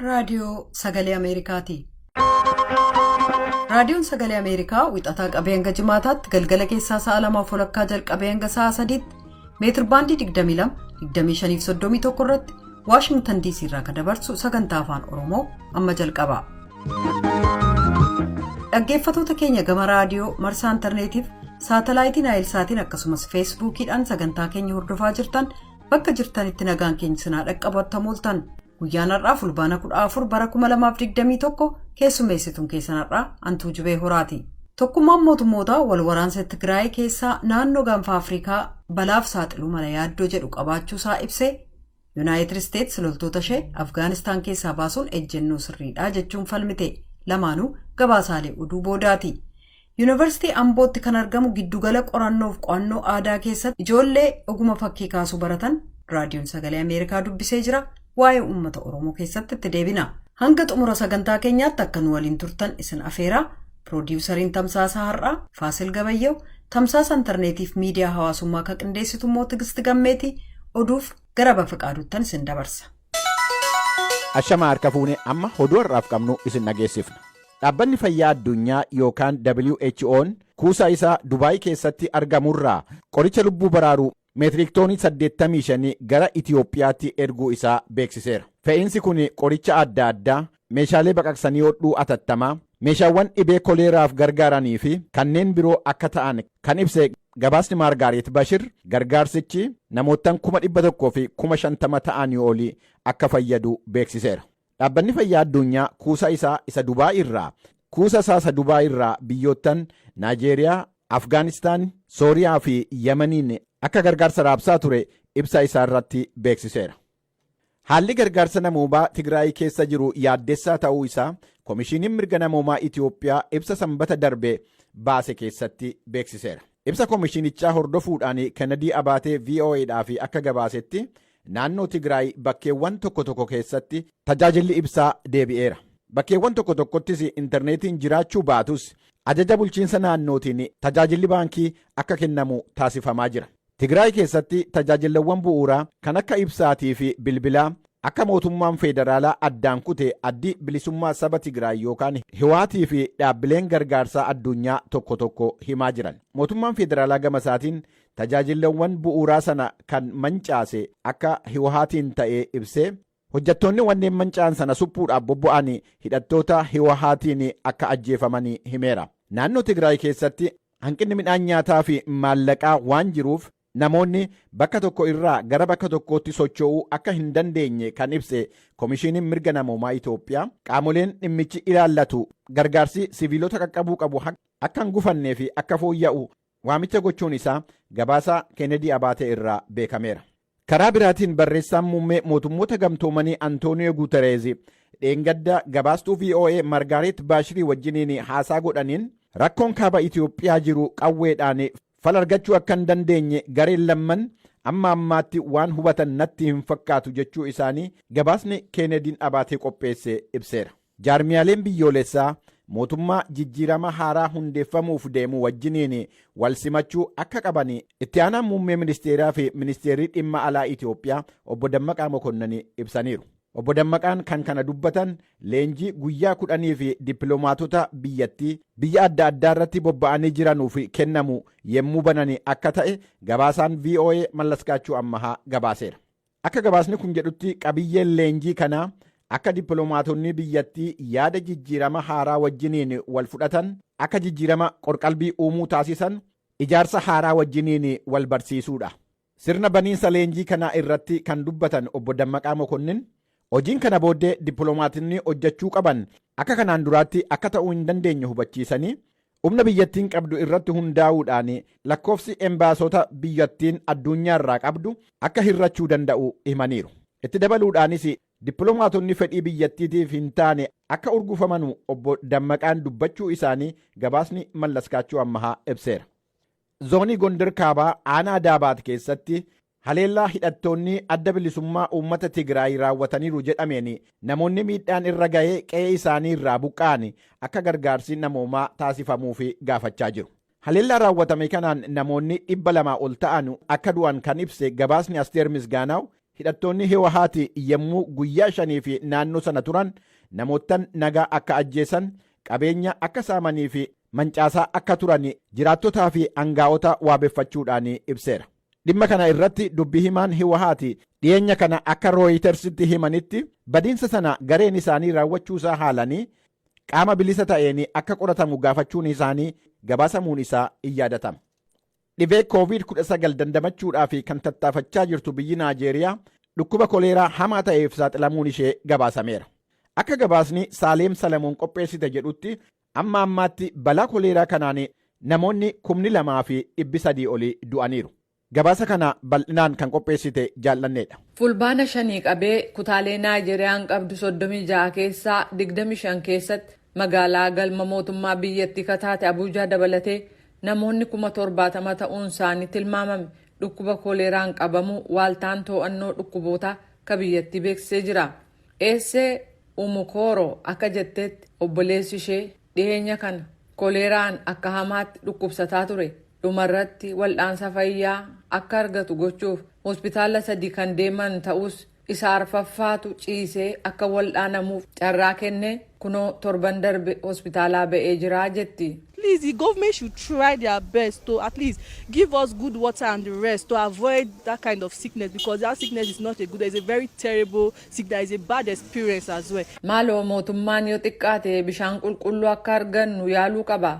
Raadiyoo Sagalee Ameerikaati. Raadiyoon Sagalee Ameerikaa wixataa qabee hanga jimaataatti galgala keessaa sa'a 2:30 jalqabee hanga sa'a 3tti meetir baandii 22 25 31 irratti Waashingtan DC irraa kan dabarsu sagantaa afaan Oromoo amma jalqaba. Dhaggeeffatoota keenya gama raadiyoo marsaa intarneetiif saatalaayitii naayilsaatiin akkasumas feesbuukiidhaan sagantaa keenya hordofaa jirtan bakka jirtanitti nagaan keenya sinaa dhaqqabu attamooltan. Guyyaan har'aa Fulbaana 14 bara 2021 keessummeessituun keessan har'aa Antuu Jubee Horaati. Tokkummaan mootummootaa wal waraansa Tigraay keessaa naannoo gaanfa Afrikaa balaaf saaxiluu mala yaaddoo jedhu qabaachuusaa ibsee Yuunaayitid Isteets loltoota ishee Afgaanistaan keessaa baasuun ejjennoo sirriidha jechuun falmite. Lamaanuu gabaasaalee oduu boodaati. Yuunivarsiitii Ambootti kan argamu giddugala qorannoof qo'annoo aadaa keessatti ijoollee oguma fakkii kaasuu baratan raadiyoon sagalee Ameerikaa dubbisee jira. Waa'ee uummata Oromoo keessatti itti deebina. Hanga xumura sagantaa keenyaatti akka nu waliin turtan isin afeeraa. Piroodiwusariin Tamsaasa har'aa Faasil Gabayyew, tamsaasa intarneetiif miidiyaa hawaasummaa kan qindeessitu immoo Tigisti Gammeeti. Oduuf gara Bafiqaaduuttan isin dabarsa. Ashama harka fuune amma oduu har'aaf qabnu isin dhageessifna. Dhaabbanni Fayyaa Addunyaa yookaan WHO'n kuusaa isaa Dubaay keessatti argamurraa qoricha lubbuu baraaru meetiriik toonii 85 gara Itiyoophiyaatti erguu isaa beeksiseera. Fe'iinsi kun qoricha adda addaa, meeshaalee baqaqsanii hodhuu atattamaa, meeshaawwan dhibee koleeraaf gargaaranii fi kanneen biroo akka ta'an kan ibse gabaasni Maargaareet Bashir, gargaarsichi namoottan 100,000 fi 50,000 ta'anii olii akka fayyadu beeksiseera. Dhaabbanni Fayyaa Addunyaa kuusaa isaa isa Dubaay irraa kuusa isaa isa Dubaay irraa biyyoottan Naajeeriyaa, Afgaanistaan, Sooriyaa fi Yamaniin akka gargaarsa raabsaa ture ibsa isaa irratti beeksiseera. Haalli gargaarsa namoomaa Tigraay keessa jiru yaaddessaa ta'uu isaa Komishiiniin Mirga Namoomaa Itiyoophiyaa ibsa Sambata darbe baase keessatti beeksiseera. Ibsa komishiinichaa hordofuudhaan Kennedii Abaatee VOAdhaaf akka gabaasetti Naannoo Tigraay bakkeewwan tokko tokko keessatti tajaajilli ibsaa deebi'eera. Bakkeewwan tokko tokkottis intarneetiin jiraachuu baatus ajaja bulchiinsa naannootiin tajaajilli baankii akka kennamu taasifamaa jira. Tigraay keessatti tajaajillawwan bu'uuraa kan akka ibsaatii fi bilbilaa akka mootummaan feederaalaa addaan kute Addi Bilisummaa Saba Tigraay yookaan Hiwaatii fi dhaabbileen gargaarsaa addunyaa tokko tokko himaa jiran. Mootummaan feederaalaa gama isaatiin Tajaajillawwan bu'uuraa sana kan mancaase akka Hiwahaatiin ta'e ibsee, hojjattoonni wanneen manca'an sana suphuudhaaf bobbo'an hidhattoota Hiwahaatiin akka ajjeefaman himeera. Naannoo Tigraay keessatti hanqinni midhaan nyaataa fi maallaqaa waan jiruuf namoonni bakka tokko irraa gara bakka tokkootti socho'uu akka hin dandeenye kan ibse Komishiiniin Mirga Namoomaa Itoophiyaa, qaamoleen dhimmichi ilaallatu gargaarsi siviilota qaqqabuu qabu akka hin gufannee fi akka fooyya'u waamicha gochuun isaa gabaasa Keenedii Abaatee irraa beekameera. Karaa biraatiin barreessaan muummee mootummoota gamtoomanii Antooniyoo Guutereezi dheengadda gabaastuu VOA Margaareet Baashirii wajjiniin haasaa godhaniin rakkoon kaaba Itiyoophiyaa jiru qawweedhaan fala argachuu akka hin dandeenye gareen lamman amma ammaatti waan hubatan natti hin fakkaatu jechuu isaanii gabaasni Keenediin Abaatee qopheesse ibseera. Jaarmiyaaleen biyyoolessaa mootummaa jijjiirama haaraa hundeeffamuuf deemu wajjiniin wal simachuu akka qaban Itti Aanaan Muummee Ministeeraa fi Ministeerri Dhimma Alaa Itiyoophiyaa Obbo Dammaqaa Mokonnon ibsaniiru. Obbo Dammaqaan kan kana dubbatan leenjii guyyaa 10f dippilomaatota biyyattii biyya adda addaarratti bobba'anii jiranuuf kennamu yemmuu banan akka ta'e gabaasaan voa Mallaskaachuu Ammahaa gabaaseera. Akka gabaasni kun jedhutti qabiyyeen leenjii kanaa akka dippilomaatonni biyyattii yaada jijjiirama haaraa wajjiniin wal fudhatan, akka jijjiirama qorqalbii uumuu taasisan, ijaarsa haaraa wajjiniin wal barsiisuudha. Sirna baniinsa leenjii kanaa irratti kan dubbatan Obbo Dammaqaa Mokonnin, hojiin kana booddee dippilomaatonni hojjechuu qaban akka kanaan duraatti akka ta'uu hin dandeenye hubachiisanii, Humna biyyattiin qabdu irratti hundaa'uudhaan lakkoofsi embaasota biyyattiin adduunyaarraa qabdu akka hir'achuu danda'u himaniiru. Itti dabaluudhaanis dippilomaatonni fedhii biyyattiitiif hin taane akka urgufamanu obbo Dammaqaan dubbachuu isaanii gabaasni Mallaskaachoo Ammahaa ibseera. Zoonii Gondar Kaabaa aanaa Daabaat keessatti Haleellaa hidhattoonni Adda Bilisummaa Uummata Tigraay raawwataniiru jedhameen namoonni miidhaan irra gahee qe'ee isaanii irraa buqqa'an akka gargaarsi namoomaa taasifamuuf gaafachaa jiru. Haleellaa raawwatame kanaan namoonni 200 ol ta'an akka du'an kan ibse gabaasni Asteer Misgaanaaw, Hidhattoonni Hiwahaati yommuu guyyaa 5 fi naannoo sana turan namoottan nagaa akka ajjeesan, qabeenya akka saamanii fi mancaasaa akka turan jiraattotaa fi angaa'ota waabeffachuudhaan ibseera. Dhimma kana irratti dubbi himaan Hiwahaati dhiyeenya kana akka Rooyitersitti himanitti, badiinsa sana gareen isaanii raawwachuusaa haalanii qaama bilisa ta'een akka qoratamu gaafachuun isaanii gabaasamuun isaa in yaadatama. Dhibee Covid-19 dandamachuudhaaf kan tattaafachaa jirtu biyyi Naajeeriyaa dhukkuba koleeraa hamaa ta'eef saaxilamuun ishee gabaasameera. Akka gabaasni Saaleem Salamoon qopheessite jedhutti, amma ammaatti balaa koleeraa kanaan namoonni 2,300 olii du'aniiru. Gabaasa kana bal'inaan kan qopheessite Jaallanneedha. Fulbaana 5 qabee kutaalee Naayijeeriyaan qabdu 36 keessaa 25 keessatti, magaalaa galma mootummaa biyyattii ka taate Abuujaa dabalatee, namoonni 70,000 ta'uun isaanii tilmaamame dhukkuba koleeraan qabamuu waaltaan to'annoo dhukkubootaa ka biyyattii beeksisee jira. Eessee Umukooro akka jettetti, obboleessi ishee dhiheenya kana koleeraan akka hamaatti dhukkubsataa ture. Dhuma irratti waldhaansa fayyaa akka argatu gochuuf hospitaala sadi kan deeman ta'us, isa arfaffaatu ciisee akka waldhaanamuuf carraa kennee kunoo torban darbe hospitaalaa ba'ee jira jetti. Please, the government should try their best to at least give us good water and the rest to avoid that kind of sickness, because that sickness is not a good, it's a very terrible sickness, it's a bad experience as well. Maaloo, mootummaan yoo xiqqaate bishaan qulqulluu akka argannu yaaluu qaba.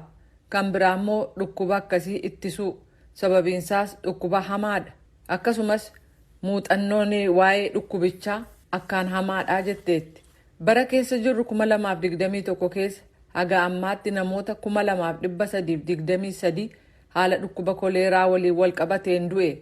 Kan biraa immoo dhukkuba akkasii ittisuu. Sababiinsaas dhukkuba hamaadha. Akkasumas muuxannoon waa'ee dhukkubichaa akkaan hamaadha jetteetti. Bara keessa jirru 2021 keessa haga ammaatti namoota 2,323 haala dhukkuba koleeraa waliin wal qabateen du'e.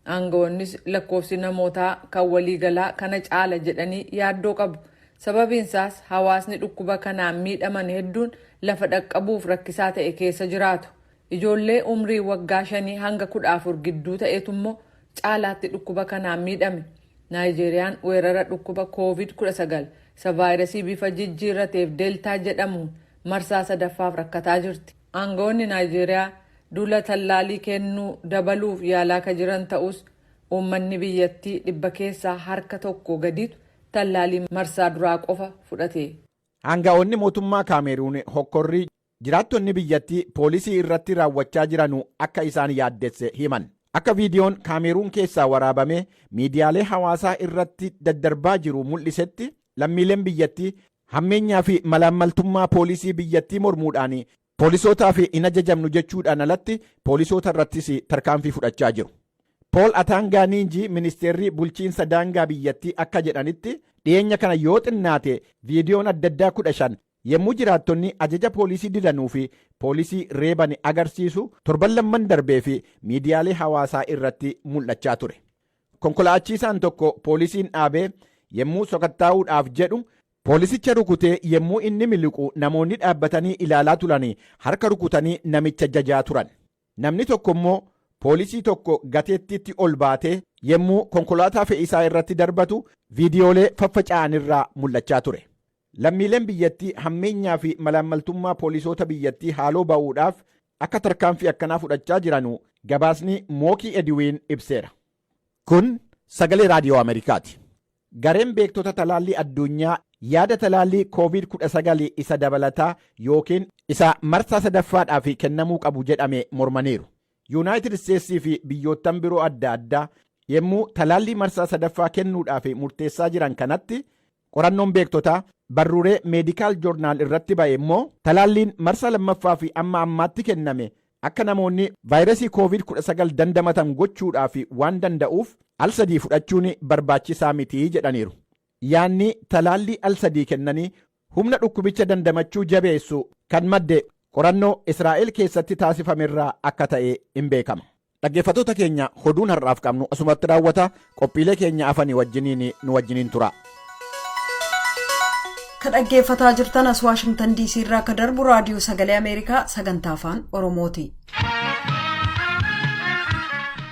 Aangawoonnis lakkoofsi namootaa kan waliigalaa kana caala jedhanii yaaddoo qabu. Sababiinsaas hawaasni dhukkuba kanaan miidhaman hedduun lafa dhaqqabuuf rakkisaa ta'e keessa jiraatu. Ijoollee umrii waggaa 5 hanga 14 gidduu ta'etu immoo caalaatti dhukkuba kanaan miidhame. Naayijeeriyaan weerara dhukkuba Covid-19 isa vaayirasii bifa jijjiirrateef Deeltaa jedhamuun marsaa sadaffaaf rakkataa jirti. Aangawoonni Naayijeeriyaa duula tallaalii kennuu dabaluuf yaalaa ka jiran ta'us, uummanni biyyattii 1% gadiitu tallaalii marsaa duraa qofa fudhate. Aanga'oonni mootummaa Kaameruun hokkorrii jiraattonni biyyattii poolisii irratti raawwachaa jiranu akka isaan yaaddesse himan. Akka viidiyoon Kaameruun keessaa waraabamee miidiyaalee hawaasaa irratti daddarbaa jiru mul'isetti, lammiileen biyyattii hammeenyaa fi malaammaltummaa poolisii biyyattii mormuudhaan poolisootaaf hin ajajamnu jechuudhaan alatti poolisoota irrattis tarkaanfii fudhachaa jiru. Pool Ataangaa Niinjii, ministeerri bulchiinsa daangaa biyyattii, akka jedhanitti, dhiyeenya kana yoo xinnaate viidiyoon adda addaa 15 yommuu jiraattonni ajaja poolisii didanuu fi poolisii reeban agarsiisu torban lamman darbee fi miidiyaalee hawaasaa irratti mul'achaa ture. Konkolaachiisaan tokko poolisiin dhaabee yommuu sokattaa'uudhaaf jedhu poolisicha rukutee yommuu inni miliqu, namoonni dhaabbatanii ilaalaa turan harka rukutanii namicha jajaa turan. Namni tokko immoo poolisii tokko gateettiitti ol baatee yommuu konkolaataa fe'isaa irratti darbatu viidiyoolee faffaca'an irraa mul'achaa ture. Lammiileen biyyattii hammeenyaa fi malaammaltummaa poolisoota biyyattii haaloo ba'uudhaaf akka tarkaanfii akkanaa fudhachaa jiranu gabaasni Mookii Edwiin ibseera. Kun Sagalee Raadiyoo Ameerikaati. Gareen beektota talaallii addunyaa yaada talaallii COVID-19 isa dabalataa yookiin isa marsaa sadaffaadhaaf kennamuu qabu jedhame mormaniiru. Yuunaayitid Isteetsii fi biyyoottan biroo adda addaa yommuu talaallii marsaa sadaffaa kennuudhaaf murteessaa jiran kanatti, qorannoon beektotaa barruulee Medical Journal irratti ba'e immoo talaalliin marsaa lammaffaa fi amma ammaatti kenname akka namoonni vaayirasii COVID-19 dandamatan gochuudhaaf waan danda'uuf al sadii fudhachuun barbaachisaa miti jedhaniiru. Yaanni talaallii al sadii kennanii humna dhukkubicha dandamachuu jabeessu kan madde qorannoo Israa'el keessatti taasifamerraa akka ta'e hin beekama. Dhaggeeffattoota keenya, oduun har'aaf qabnu asumatti raawwata. Qophiilee keenya afanii wajjiniin nu wajjiniin tura. Ka dhaggeeffataa jirtan as Waashingtan DC irraa ka darbu Raadiyoo Sagalee Ameerikaa sagantaa Afaan Oromooti.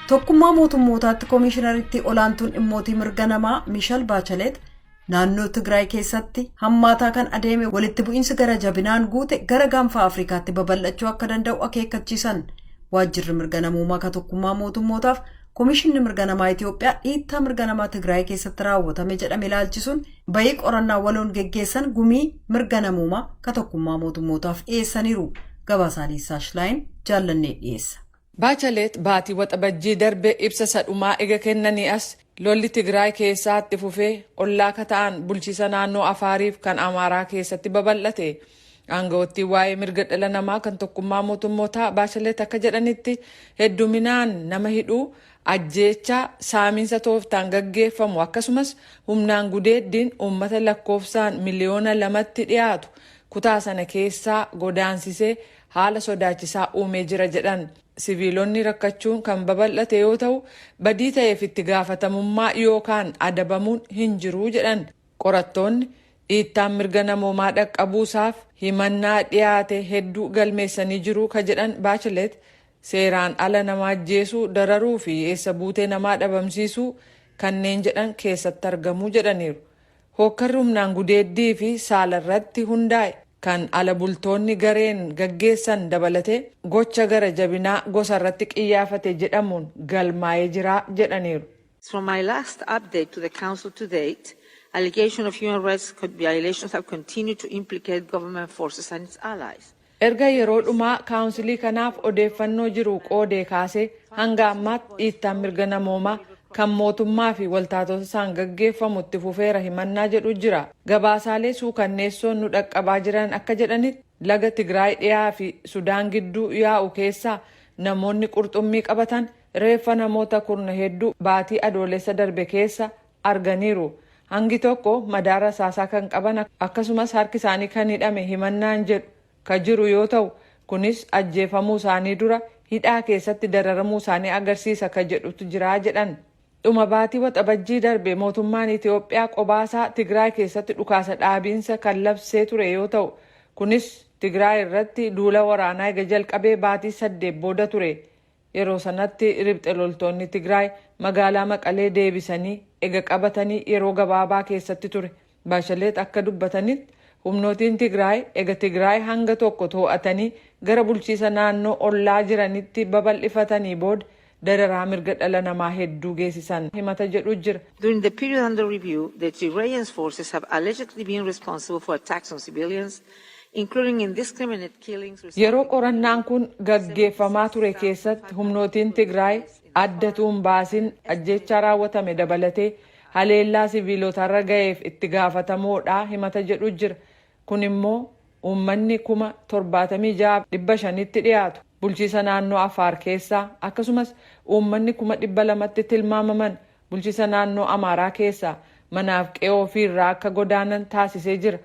Tokkummaa Mootummootaatti koomishinaritti olaantuun dhimmootii mirga namaa Mishal Baachaleet naannoo Tigraay keessatti hammaataa kan adeeme walitti bu'iinsi gara jabinaan guute gara Gaanfa Afrikaatti babal'achuu akka danda'u akeekkachiisan. Waajjirri mirga namoomaa ka Tokkummaa Mootummootaaf Komishinni mirga namaa Itiyoophiyaa dhiittaa mirga namaa Tigraay keessatti raawwatame jedhame ilaalchisuun bayii qorannaa waloon geggeessan gumii mirga namoomaa ka tokkummaa mootummootaaf dhiyeessaniiru. Gabaasaa Liisaa Shilaayin Jaallannee dhiyeessa. Baachaleet baatii Waxabajjii darbe ibsa sadhumaa ega kennanii as lolli Tigraay keessaatti fufee ollaa ka ta'an bulchiisa naannoo Afaariif kan Amaaraa keessatti babal'ate. Aangawoottiin waa'ee mirga dhala namaa kan tokkummaa mootummootaa Baachaleet akka jedhanitti, hedduminaan nama hidhuu, ajjeechaa, saamiinsa tooftaan gaggeeffamu, akkasumas humnaan gudeeddiin uummata lakkoofsaan 2 miliyoonatti dhiyaatu kutaa sana keessaa godaansisee haala sodaachisaa uumee jira jedhan. Siviilonni rakkachuun kan babal'ate yoo ta'u, badii ta'eef itti gaafatamummaa yookaan adabamuun hin jiruu jedhan. Qorattoonni dhiittaan mirga namoomaa dhaqqabuusaaf himannaa dhiyaate hedduu galmeessanii jiru ka jedhan Baachilet, seeraan ala nama ajjeesuu, dararuu fi eessa buutee namaa dhabamsiisuu kanneen jedhan keessatti argamuu jedhaniiru. Hookkarri humnaan gudeeddii fi saalarratti hundaa'e kan ala bultoonni gareen gaggeessan dabalatee gocha gara jabinaa gosa irratti qiyyaafate jedhamuun galmaa'ee jira jedhaniiru. From my last update to the Council to date, allegations of human rights violations have continued to implicate government forces and its allies. Erga yeroo dhumaa kaawunsilii kanaaf odeeffannoo jiru qoodee kaasee hanga ammaatti dhiittaan mirga namoomaa kan mootummaa fi waltaatota isaan gaggeeffamu itti fufeera himannaa jedhu jira. Gabaasaalee suukanneessoon nu dhaqqabaa jiran akka jedhanitti, laga Tigraay dhiyaa fi Sudaan gidduu yaa'u keessaa namoonni qurxummii qabatan reeffa namoota kurna hedduu baatii Adoolessa darbe keessa arganiiru. Hangi tokko madaa rasaasaa kan qaban, akkasumas harki isaanii kan hidhame himannaan jedhu ka jiru yoo ta'u, kunis ajjeefamuu isaanii dura hidhaa keessatti dararamuu isaanii agarsiisa ka jedhutu jira jedhan. Dhuma baatii Waxabajjii darbe mootummaan Itiyoophiyaa qobaasaa Tigraay keessatti dhukaasa dhaabiinsa kan labsee ture yoo ta'u, kunis Tigraay irratti duula waraanaa ega jalqabee baatii 8 booda ture. Yeroo sanatti riphxe loltoonni Tigraay magaalaa Maqalee deebisanii ega qabatanii yeroo gabaabaa keessatti ture. Baashaleet akka dubbatanitti, humnootiin Tigraay ega Tigraay hanga tokko to'atanii gara bulchiisa naannoo ollaa jiranitti babal'ifatanii booda dararaa mirga dhala namaa hedduu geessisan himata jedhu jira. During the period under review, the Tigrayan forces have allegedly been responsible for attacks on civilians, including indiscriminate killings. Yeroo qorannaan kun gaggeeffamaa ture keessatti humnootiin Tigraay addatuun baasin ajjechaa raawwatame dabalatee haleellaa siviilotarra ga'eef itti gaafatamoodha himata jedhu jira. Kun immoo uummanni 76,500tti dhiyaatu bulchiisa naannoo Afaar keessaa, akkasumas uummanni 200,000tti tilmaamaman bulchiisa naannoo Amaaraa keessaa manaaf qe'oo ofiirraa akka godaanan taasisee jira.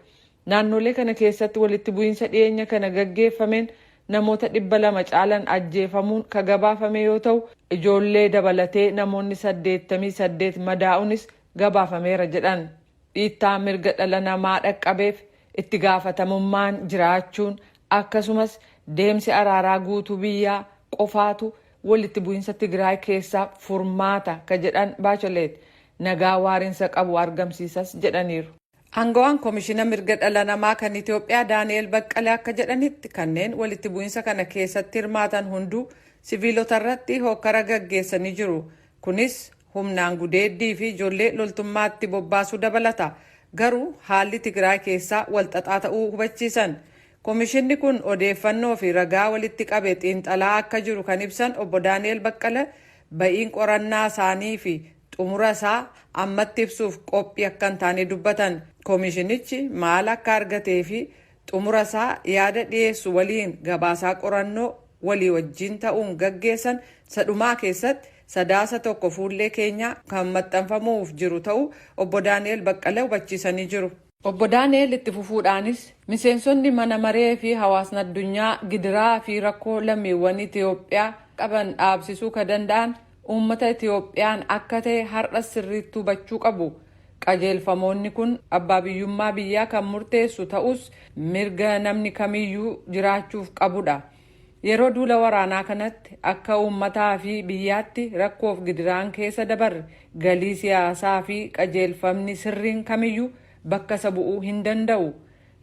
Naannolee kana keessatti walitti bu'iinsa dhiyeenya kana gaggeeffameen namoota 200 caalan ajjeefamuun ka gabaafame yoo ta'u, ijoollee dabalatee namoonni 88 madaa'uunis gabaafameera jedhan. Dhiittaa mirga dhala namaa dhaqqabeef itti gaafatamummaan jiraachuun, akkasumas deemsi araaraa guutuu biyyaa qofaatu walitti bu'iinsa Tigraay keessaa furmaata ka jedhan Baacheleet, nagaa waarinsa qabu argamsiisas jedhaniiru. Aangawaan Koomishina Mirga Dhala Namaa kan Itoophiyaa Daani'el Baqqalee akka jedhanitti, kanneen walitti bu'iinsa kana keessatti hirmaatan hunduu siviilota irratti hokkara gaggeessanii jiru. Kunis humnaan gudeeddii fi ijoollee loltummaatti bobbaasuu dabalata. Garuu haalli Tigraay keessaa walxaxaa ta'uu hubachiisan. Koomishinni kun odeeffannoo fi ragaa walitti qabe xiinxalaa akka jiru kan ibsan obbo Daani'el Baqqala, ba'iin qorannaa isaanii fi xumura isaa ammatti ibsuuf qophii akka hin taane dubbatan. Koomishinichi maal akka argatee fi xumura isaa yaada dhiyeessu waliin gabaasaa qorannoo walii wajjin ta'uun gaggeessan sadhumaa keessatti Sadaasa 1 fuullee keenyaa kan maxxanfamuuf jiru ta'uu obbo Daani'el Baqqalee hubachiisanii jiru. Obbo Daani'el itti fufuudhaanis, miseensonni mana maree fi hawaasni addunyaa gidiraa fi rakkoo lammiiwwan Itiyoophiyaa qaban dhaabsisuu ka danda'an uummata Itiyoophiyaan akka ta'e har'a sirriitti hubachuu qabu. Qajeelfamoonni kun abbaa biyyummaa biyyaa kan murteessu ta'us, mirga namni kamiyyuu jiraachuuf qabudha. Yeroo duula waraanaa kanatti akka uummataa fi biyyaatti rakkoof gidiraan keessa dabarre galii siyaasaa fi qajeelfamni sirriin kamiyyuu bakka isa bu'uu hin danda'u.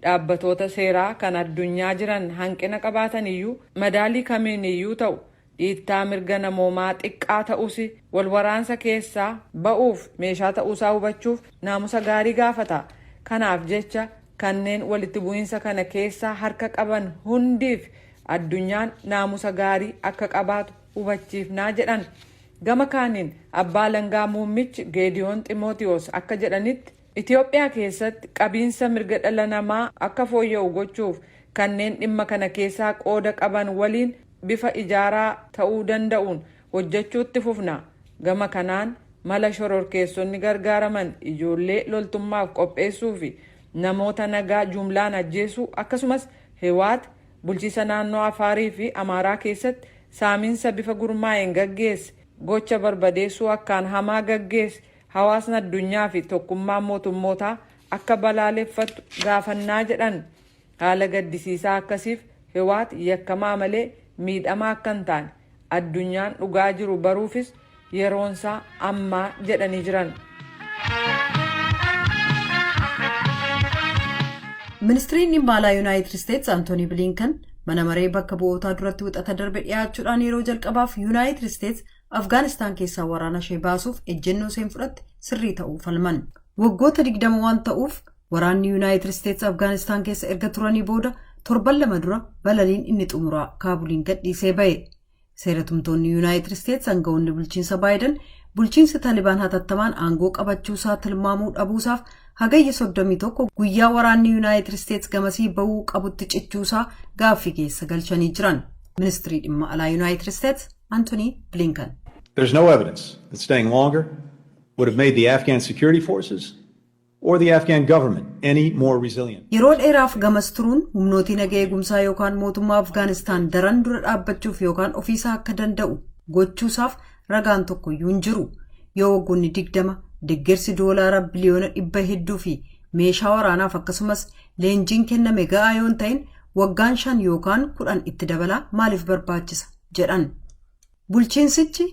Dhaabbatoota seeraa kan addunyaa jiran hanqina qabaatan iyyuu, madaalii kamiin iyyuu ta'u Dhiittaa mirga namoomaa xiqqaa ta'us walwaraansa keessaa ba'uuf meeshaa ta'uusaa hubachuuf naamusa gaarii gaafata. Kanaaf jecha kanneen walitti bu'iinsa kana keessaa harka qaban hundiif addunyaan naamusa gaarii akka qabaatu hubachiifnaa jedhan. Gama kaaniin abbaa alangaa muummichi Geediyoon Ximootiyoos akka jedhanitti, Itoophiyaa keessatti qabiinsa mirga dhala namaa akka fooyya'u gochuuf kanneen dhimma kana keessaa qooda qaban waliin bifa ijaaraa ta'uu danda'uun hojjechuutti fufna. Gama kanaan mala shororkeessonni gargaaraman, ijoollee loltummaaf qopheessuu fi namoota nagaa jumlaan ajjeesuu, akkasumas Hiwaat bulchiisa naannoo Afaarii fi Amaaraa keessatti saaminsa bifa gurmaa'een gaggeesse, gocha barbadeessuu akkaan hamaa gaggeesse, hawaasni addunyaa fi tokkummaan mootummootaa akka balaaleffattu gaafannaa jedhan. Haala gaddisiisaa akkasiif Hiwaat yakkamaa malee miidhamaa akka hin taane addunyaan dhugaa jiru baruufis yeroonsaa ammaa jedhanii jiran. Ministiriin dhimma alaa Yuunaayitid Isteetsi Antoonii Bilinkan mana maree bakka bu'ootaa duratti Wixata darbe dhiyaachuudhaan yeroo jalqabaaf Yuunaayitid Isteetsi Afgaanistaan keessaa waraana ishee baasuuf ejjennoo isheen fudhatte sirrii ta'uu falman. Waggoota 20 waan ta'uuf waraanni Yuunaayitid Isteetsi Afgaanistaan keessa erga turanii booda torban 2 dura balaliin inni xumuraa Kaabuliin gadhiisee ba'e. Seeratumtoonni Yuunaayitid Isteetsi aangawoonni bulchiinsa Baayiden bulchiinsi Taalibaan hatattamaan aangoo qabachuusaa tilmaamuu dhabuusaaf Hagayya 31, guyyaa waraanni Yuunaayitid Isteetsi gamasii ba'uu qabutti cichuusaa gaaffii keessa galchanii jiran. Ministirii dhimma alaa Yuunaayitid Isteetsi Antoonii Bilinkan. There's no evidence that staying longer would have made the Afghan security forces or the Afghan government any more resilient. Yeroo dheeraaf gamas turuun humnootii naga eegumsaa yookaan mootummaa Afgaanistaan daran dura dhaabbachuuf yookaan ofiisaa akka danda'u gochuusaaf ragaan tokkoyyuu hin jiru. Yoo waggoonni 20, deeggarsi doolaara biliyoona dhibba hedduu fi meeshaa waraanaaf akkasumas leenjiin kenname ga'aa yoo hin ta'in, waggaan 5 yookaan 10 itti dabalaa maaliif barbaachisa jedhan. Bulchiinsichi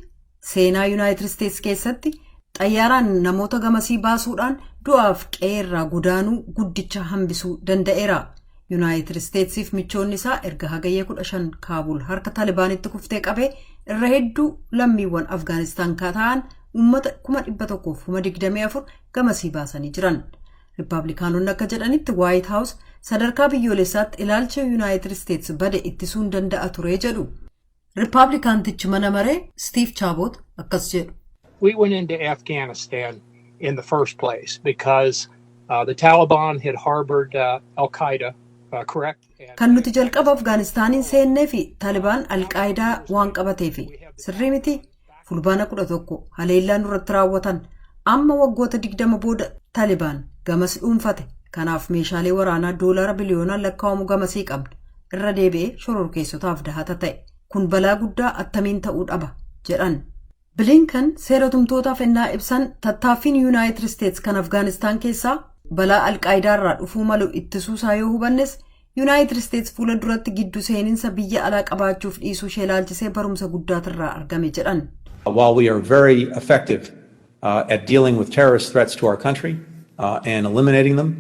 seenaa Yuunaayitid Isteetsi keessatti xayyaaraan namoota gamasii baasuudhaan du'aaf qe'eerraa godaanuu guddicha hambisuu danda'eera. Yuunaayitid Isteetsiif michoonni isaa erga Hagayya 15 Kaabul harka Taalibaanitti kuftee qabee irra hedduu lammiiwwan Afgaanistaan ta'an uummata 124,000 gamasii baasanii jiran. Riippablikaanonni akka jedhanitti, Waayit Haawus sadarkaa biyyoolessaatti ilaalcha Yuunaayitid Isteetsi bade ittisuu hin danda'a ture jedhu. Riippablikaantichi mana maree Steve Chabot akkas jedhu. We went into Afghanistan in the first place because the Taliban had harbored Al Qaeda, correct? Kan nuti jalqaba Afgaanistaaniin seennee fi Taalibaan Alqaayidaa waan qabateefi, sirrii miti? Fulbaana 11 haleellaa nurratti raawwatan. Amma waggoota 20 booda Taalibaan gamas dhuunfate. Kanaaf meeshaalee waraanaa doolaara biliyoonaan lakkaa'amu gamasii qabna. Irra deebi'ee shororkeessotaaf dahata ta'e. Kun balaa guddaa attamiin ta'uu dhaba jedhan. Bilinkan seera tumtootaaf ennaa ibsan, tattaaffiin Yuunaayitid Isteetsi kan Afgaanistaan keessaa balaa Alqaayidaarraa dhufuu malu ittisuusaa yoo hubannes, Yuunaayitid Isteetsi fuula duratti giddu seeninsa biyya alaa qabaachuuf dhiisuu ishee ilaalchisee barumsa guddaatirraa argame jedhan. While we are very effective at dealing with terrorist threats to our country and eliminating them,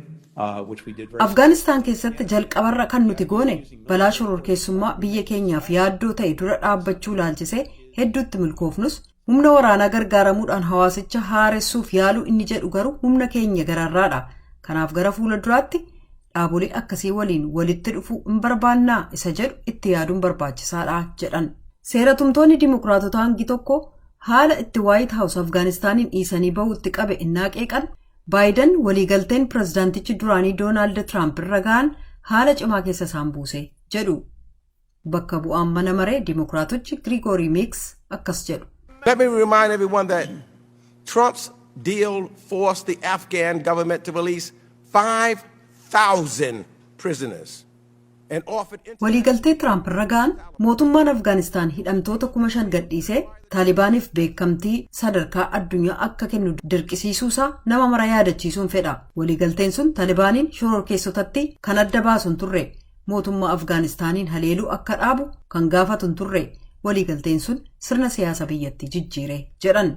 which we did very Afgaanistaan keessatti jalqabarra kan nuti goone balaa shororkeessummaa biyya keenyaaf yaaddoo ta'e dura dhaabbachuu ilaalchisee hedduutti milkoofnus, humna waraanaa gargaaramuudhaan hawaasicha haaressuuf yaaluu inni jedhu garuu humna keenya gararraadha. Kanaaf gara fuula duraatti dhaabolee akkasii waliin walitti dhufuu hin barbaannaa isa jedhu itti yaaduun barbaachisaadha jedhan. Seera tumtoonni Dimokiraatota hangi tokko haala itti Waayit Haawus Afgaanistaaniin dhiisanii bahuutti qabe innaa qeeqan, Baayiden waliigalteen pirezidaantichi duraanii Doonaald Tiraamp irra ga'an haala cimaa keessa isaan buuse jedhu. Bakka bu'aan mana maree Dimokiraatochi Giriigoorii Miiks akkas jedhu. Let me remind everyone that Trump's deal forced the Afghan government to release 5,000 prisoners and offered Waliigaltee Tiraamp irra ga'an mootummaan Afgaanistaan hidhamtoota 5,000 gadhiisee Taalibaaniif beekamtii sadarkaa addunyaa akka kennu dirqisiisuusaa nama mara yaadachiisuun fedha. Waliigalteen sun Taalibaaniin shororkeessotatti kan adda baasu hin turre. Mootummaa Afgaanistaaniin haleeluu akka dhaabu kan gaafatu hin turre. Waliigalteen sun sirna siyaasa biyyattii jijjiire jedhan.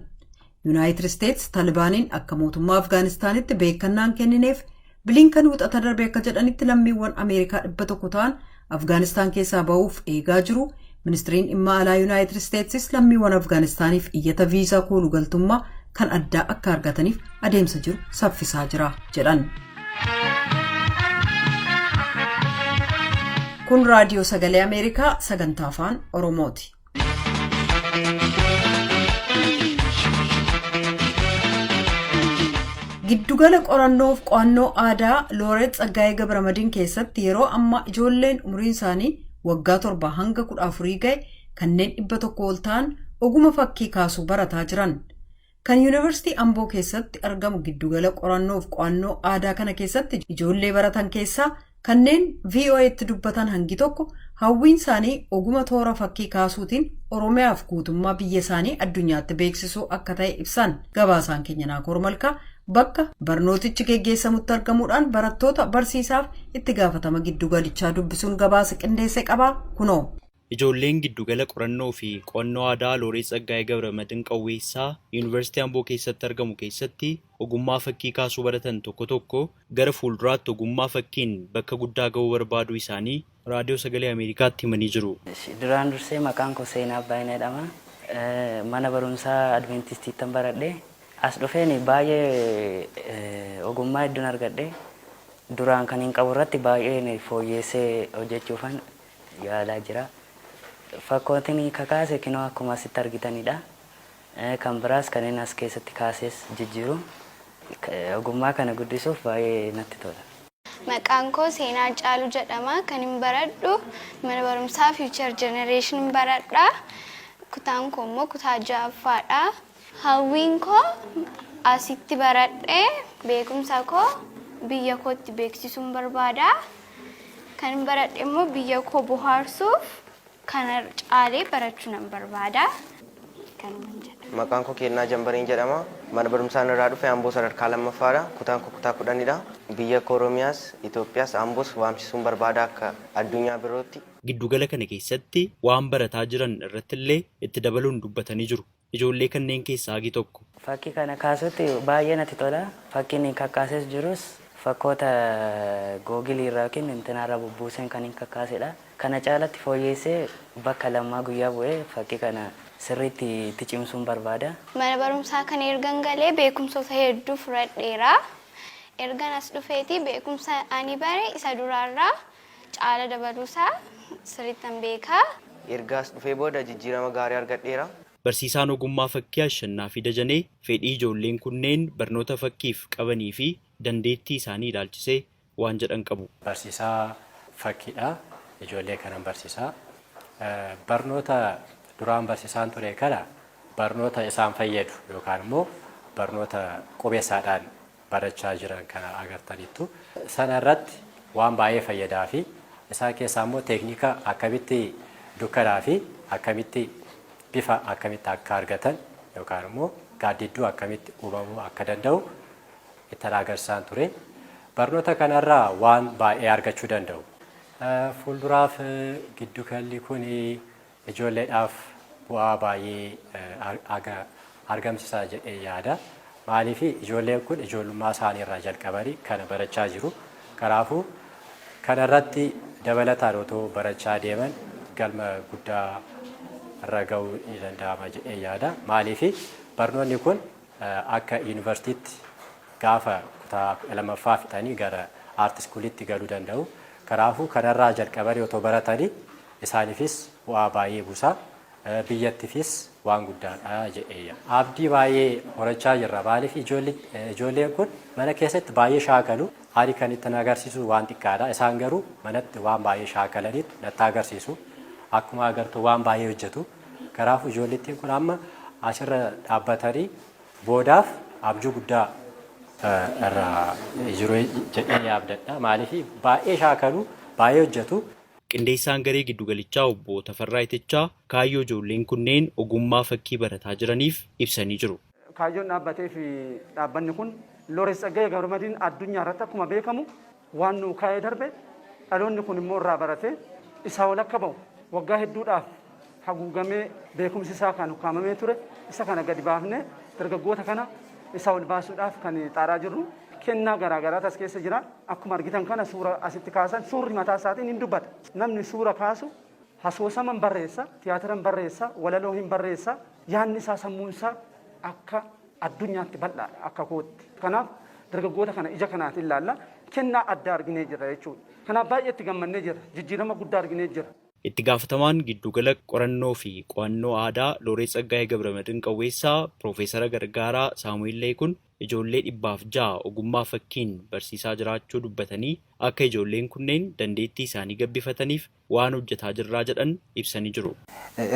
Yuunaayitid Isteetsi Taalibaaniin akka mootummaa Afgaanistaanitti beekannaan kennineef. Bilinkan Wixata darbe akka jedhanitti, lammiiwwan Ameerikaa 100 ta'an Afgaanistaan keessaa ba'uuf eegaa jiru. Ministiriin dhimma alaa Yuunaayitid Isteetsis lammiiwwan Afgaanistaaniif iyyata viizaa kooluu galtummaa kan addaa akka argataniif adeemsa jiru saffisaa jira jedhan. Kun raadiyoo sagalee Ameerikaa sagantaa afaan Oromooti. Giddugala qorannoof qo'annoo aadaa Looreet Tsaggaayee Gabramadiin keessatti yeroo ammaa ijoolleen umriin isaanii waggaa 7 hanga 14 ga'e kanneen 100 ol ta'an oguma fakkii kaasuu barataa jiran. Kan Yuunivarsiitii Amboo keessatti argamu giddugala qorannoof qo'annoo aadaa kana keessatti ijoollee baratan keessaa kanneen VOA'tti dubbatan hangi tokko hawwiin isaanii oguma toora fakkii kaasuutiin Oromiyaaf guutummaa biyya isaanii addunyaatti beeksisuu akka ta'e ibsan. Gabaasaan keenya Naakoor Malkaa bakka barnootichi geggeessamutti argamuudhaan barattoota barsiisaaf itti gaafatama giddugalichaa dubbisuun gabaasa qindeesse qaba kunoo. Ijoolleen giddugala qorannoo fi qo'annoo aadaa Looreet Tsaggaayee Gabramadiin Qawweessaa Yuunivarsiitii Amboo keessatti argamu keessatti ogummaa fakkii kaasuu baratan tokko tokko gara fuulduraatti ogummaa fakkiin bakka guddaa ga'uu barbaaduu isaanii Raadiyoo Sagalee Ameerikaatti himanii jiru. Duraan dursee maqaan koo Seenaa Abbaayinaa jedhama. Mana barumsaa Adventistiittan baradhe. As dhufeen baay'ee ogummaa hedduun argadhe. Duraan kan hin qabu irratti baay'een fooyyeessee hojjechuufan yaalaa jira. Fakkootiin kakaase kinoo akkuma asitti argitanidha. Kan biraas kanneen as keessatti kaasees jijjiiru. Ogummaa kana guddisuuf baay'ee natti tola. Maqaan koo Seenaa Caaluu jedhama. Kan hin baradhu mana barumsaa Future Generation baradha. Kutaan koo immoo kutaa ja'affaadha. Hawwiin koo asitti baradhee beekumsa koo biyya kootti beeksisuun barbaada. Kan hin baradhe immoo biyya koo bohaarsuuf kana caalee barachuu nan barbaada. Kanuman jedha. Maqaan koo Kennaa Jambariin jedhama. Mana barumsaan irraa dhufe Amboo sadarkaa lammaffaadha. Kutaan koo kutaa 10dha. Biyya koo Oromiyaas, Itoophiyaas, Amboos waamsisuun barbaada akka addunyaa birootti. Giddugala kana keessatti waan barataa jiran irrattillee itti dabaluun dubbatanii jiru. Ijoollee kanneen keessaa hagi tokko. Fakkii kana kaasutti baay'ee natti tola. Fakkiin kakkaases jirus fakkoota googilii irraa yookiin intinaarraa bubbuuseen kan hin kakkaasedha. Kana caalatti fooyyeessee bakka lammaa guyyaa bu'ee fakkii kana sirriitti itti cimsuun barbaada. Mana barumsaa kana ergan galee beekumsoota hedduu fudhadheera. Ergan as dhufeetii beekumsa ani bare isa duraarraa caala dabaluusaa sirriittan beeka. Erga as dhufee booda jijjiirama gaarii argadheera. Barsiisaan ogummaa fakkii Ashannaafii Dajanee fedhii ijoolleen kunneen barnoota fakkiif qabanii fi dandeettii isaanii ilaalchisee waan jedhan qabu. Barsiisaa fakkiidha. Ijoollee kanan barsiisa. Barnoota duraan barsiisaan ture kana barnoota isaan fayyadu yookaan immoo barnoota qubeessaadhaan barachaa jiran kana agartaniittu. Sana irratti waan baay'ee fayyadaa fi isaan keessaa immoo teeknika akkamitti dukkanaa fi akkamitti bifa akkamitti akka argatan yookaan immoo gaaddidduu akkamitti uumamuu akka danda'u ittan agarsiisaan ture. Barnoota kanarraa waan baay'ee argachuu danda'u. Fuulduraaf giddugalli kun ijoolleedhaaf bu'aa baay'ee argamsiisa jedhee yaada. Maaliif ijoolleen kun ijoollummaa isaanii irraa jalqabanii kana barachaa jiru. Kanaafuu kanarratti dabalataan otoo barachaa deeman galma guddaa irra ga'uu ni danda'ama jedhee yaada. Maaliif barnoonni kun akka yuunivarsiitiitti gaafa kutaa 12ffaa fixanii gara aarti iskuuliitti galuu danda'u. Kanaafuu kanarraa jalqabanii otoo baratanii isaaniifis bu'aa baay'ee buusa. Biyyattiifis waan guddaadha jedhee yaada. Abdii baay'ee horachaa jirra. Maaliif ijoolleen kun mana keessatti baay'ee shaakalu. Ani kan itti agarsiisu waan xiqqaadha. Isaan garuu manatti waan baay'ee shaakalaniitu natti agarsiisu. Akkuma agartu waan baay'ee hojjetu. Kanaafuu ijoollettiin kun amma asirra dhaabbatanii boodaaf abjuu guddaa irra jiru jedhee yaabdadha. Maaliif baay'ee shaakalu, baay'ee hojjetu. Qindeessaan garee giddugalichaa obbo Tafarraa Itichaa kaayyoo ijoolleen kunneen ogummaa fakkii barataa jiraniif ibsanii jiru. Kaayyoon dhaabbatee fi dhaabbanni kun Looreet Tsaggaayee Gabramadiin addunyaa irratti akkuma beekamu waan nuu kaa'ee darbe dhaloonni kun immoo irraa baratee isaa ol akka ba'u waggaa hedduudhaaf haguugamee beekumsi isaa kan ukkaamamee ture isa kana gadi baafnee dargaggoota kana isaa ol baasuudhaaf kan xaaraa jirru. Kennaa garaa garaatu as keessa jira. Akkuma argitan kana suura asitti kaasan suurri mataa isaatiin hin dubbata. Namni suura kaasu Asoosama hin barreessa, tiyaatira hin barreessa, walaloo hin barreessa. Yaadni isaa, sammuun isaa akka addunyaatti bal'aadha akka kootti. Kanaaf dargaggoota kana ija kanaatiin ilaalla. Kennaa addaa arginee jirra jechuudha. Kanaaf baay'ee itti gammannee jirra. Jijjiirama guddaa arginee jirra. Itti gaafatamaan giddugala qorannoo fi qo'annoo aadaa Looreet Tsaggaayee Gabramadin Qawweessaa Piroofeesara Gargaaraa Saamu'eel Leekun ijoollee 106 ogummaa fakkiin barsiisaa jiraachuu dubbatanii akka ijoolleen kunneen dandeettii isaanii gabbifataniif waan hojjetaa jirraa jedhan ibsanii jiru.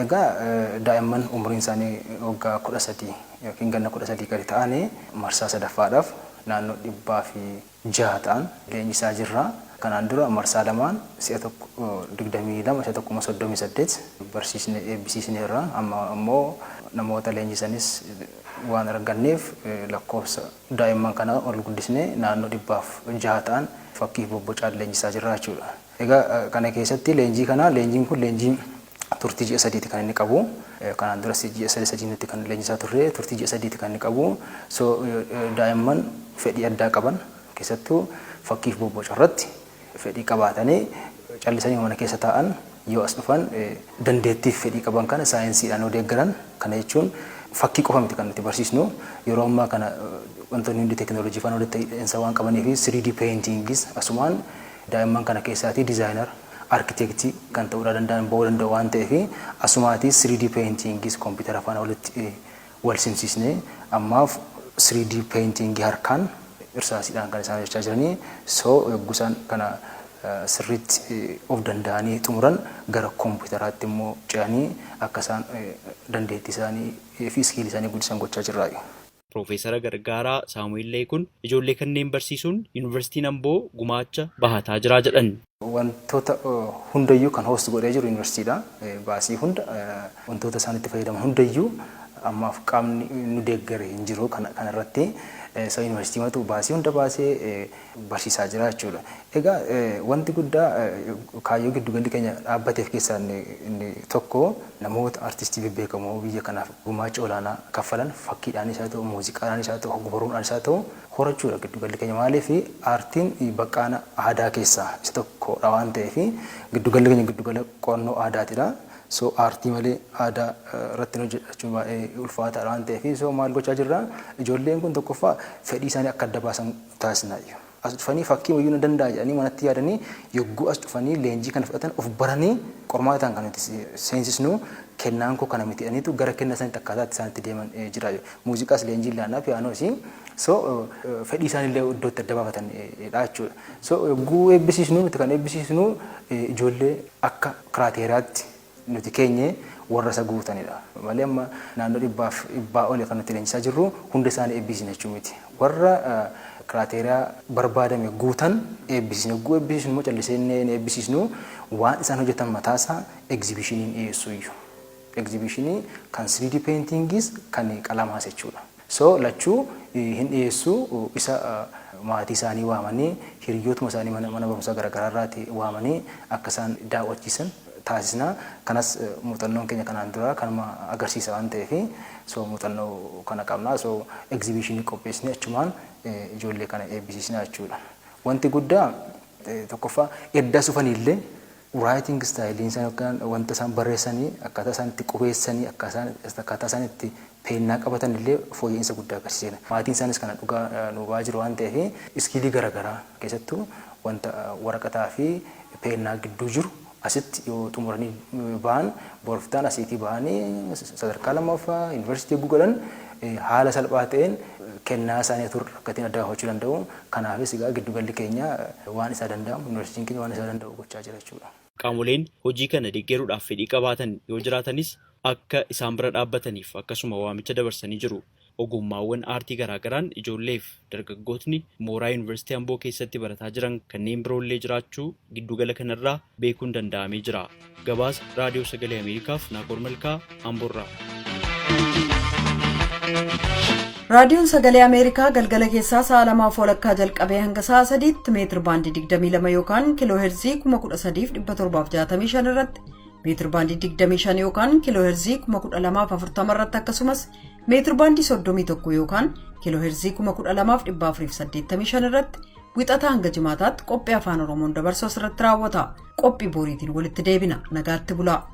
Egaa daa'imman umriin isaanii waggaa 13 yookiin ganna 13 gadi ta'an marsaa sadaffaadhaaf naannoo 106 ta'an leenjisaa jirra. Kanaan dura marsaa lamaan si'a tokko 22 si'a tokko immoo 38 barsiisne eebbisiisneerra. Amma immoo namoota leenjisanis waan arganneef lakkoofsa daa'imman kanaa ol guddisnee naannoo 106 ta'an fakkii fi bobbocaan leenjisaa jirra jechuudha. Egaa kana keessatti leenjii kana leenjiin kun leenjii turtii ji'a sadiiti kan inni qabu. Kanaan duras ji'a sadi sadiinitti kan leenjisaa turre, turtii ji'a sadiiti kan inni qabu. So daa'imman fedhii addaa qaban, keessattuu fakkii fi bobboca irratti fedhii qabaatanii callisanii mana keessa taa'an, yoo as dhufan dandeettii fi fedhii qaban kana saayinsiidhaan yoo deeggaran. Kana jechuun fakkii qofa miti kan nuti barsiisnu. Yeroo ammaa kana wantoonni hundi teekinooloojii faana walitti hidhinsa waan qabanii fi 3D paintingis asumaan daa'imman kana keessaatii designer, arkitektii kan ta'uu danda'an ba'uu danda'u waan ta'eef, asumaatii 3D paintingis kompiitara faana walitti wal simsiisnee ammaaf 3D paintingii harkaan irsaasiidhaan kan isaan hojjechaa jiranii. So yogguu isaan kana sirriitti of danda'anii xumuran, gara kompiitaraatti immoo ce'anii akka isaan dandeettii isaanii fi skill isaanii guddisan gochaa jirra. Piroofeesara Gargaaraa Saamu'eel Leekun ijoollee kanneen barsiisuun Yuunivarsiitiin Amboo gumaacha bahataa jira jedhan. Wantoota hundayyuu kan host godhee jiru yuunivarsiitiidha. Baasii hunda, wantoota isaan itti fayyadaman hundayyuu ammaaf qaamni nu deeggare hin jiru kanarratti. Isa yuunivarsiitii matu baasii hunda baasee barsiisaa jira jechuudha. Egaa wanti guddaa kaayyoo giddugalli keenya dhaabbateef keessaa inni tokko namoota artistii bebbeekamoo biyya kanaaf gumaacha olaanaa kaffalan, fakkiidhaanis haa ta'u, muuziqaadhaanis haa ta'u, ogbarruudhaanis haa ta'u, horachuudha giddugalli keenya. Maaliif? Aartiin baqqaana aadaa keessaa isa tokkodha waan ta'eef, giddugalli keenya giddugala qorannoo aadaatidha. So aartii malee aadaa irratti hojjechuun baay'ee ulfaataadha waan ta'eef, so maal gochaa jirra? Ijoolleen kun tokkoffaa fedhii isaanii akka adda baasan taasisna. As dhufanii fakkii wayyuu na danda'a jedhanii manatti yaadanii, yogguu as dhufanii leenjii kana fudhatan, of baranii qormaataan kan nuti seensisnu, kennaan koo kana miti jedhaniitu gara kenna isaaniitti akkaataa itti isaanitti deeman jira. Muuziqaas leenjii ilaannaa, piyaanoos. So fedhii isaaniillee iddoo itti adda baafatanidha jechuudha. So yogguu eebbisiisnu, nuti kan eebbisiisnu ijoollee akka criteriatti nuti keenye warra isa guutanidha. Malee amma naannoo dhibbaaf dhibbaa oli kan nuti leenjisaa jirru hunda isaanii eebbisiisna jechuu miti. Warra criteria barbaadame guutan eebbisiisna. Yogguu eebbisiisnu immoo callisee hin eebbisiisnu, waan isaan hojjetan mataasaa egzibishiniin dhiyeessuu iyyuu. Egzibishinii kan 3D paintingis kan qalamaas jechuudha. So lachuu hin dhiyeessu. Isa maatii isaanii waamanii, hiriyootuma isaanii mana barumsaa garaagaraa irraati waamanii akka isaan daawwachiisan taasisna. Kanas muuxannoon keenya kanaan dura kanuma agarsiisa waan ta'eef, so muuxannoo kana qabna. So egzibishinii qopheessine achumaan ijoollee kana eebbisiisna jechuudha. Wanti guddaa tokkoffaa edda sufaniillee writing styleiin isaan yookaan wanta isaan barreessanii, akkaataa isaan itti qubeessanii, akkaataa isaan itti peennaa qabatan illee fooyya'insa guddaa agarsiiseera. Maatiin isaanis kana dhugaa nu ba'aa jiru waan ta'eef, skillii garaagaraa keessattuu wanta waraqataa fi peennaa gidduu jiru asitti yoo xumuranii ba'an, boroftaan asiitii ba'anii sadarkaa lammaffaa yuunivarsiitii yogguu galan haala salphaa ta'een kennaa isaanii otoo rakkatiin adda baafachuu danda'u. Kanaafis egaa giddugalli keenya waan isaa danda'amu, yuunivarsiitiin keenya waan isaa danda'u gochaa jira jechuudha. Qaamoleen hojii kana deeggaruudhaaf fedhii qabaatan yoo jiraatanis akka isaan bira dhaabbataniif akkasuma waamicha dabarsanii jiru. Ogummaawwan aartii garaagaraan ijoolleef dargaggootni mooraa Yuunivarsiitii Amboo keessatti barataa jiran kanneen biroollee jiraachuu giddugala kanarraa beekuun danda'amee jira. Gabaasa Raadiyoo Sagalee Ameerikaaf Naakoor Malkaa, Amboorraa. Raadiyoon Sagalee Ameerikaa galgala keessaa sa'a 2:30 jalqabee hanga sa'a 3tti meetir baandii 22 yookaan kiiloo heerzii 13,765 irratti, meetir baandii 25 yookaan kiiloo heerzii 12,040 irratti, akkasumas meetir baandii 31 yookaan kiiloo heerzii 12,485 irratti. Wixataa hanga jimaataatti qophii afaan Oromoon dabarsu asirratti raawwata. Qophii boriitiin walitti deebina. Nagaatti bulaa.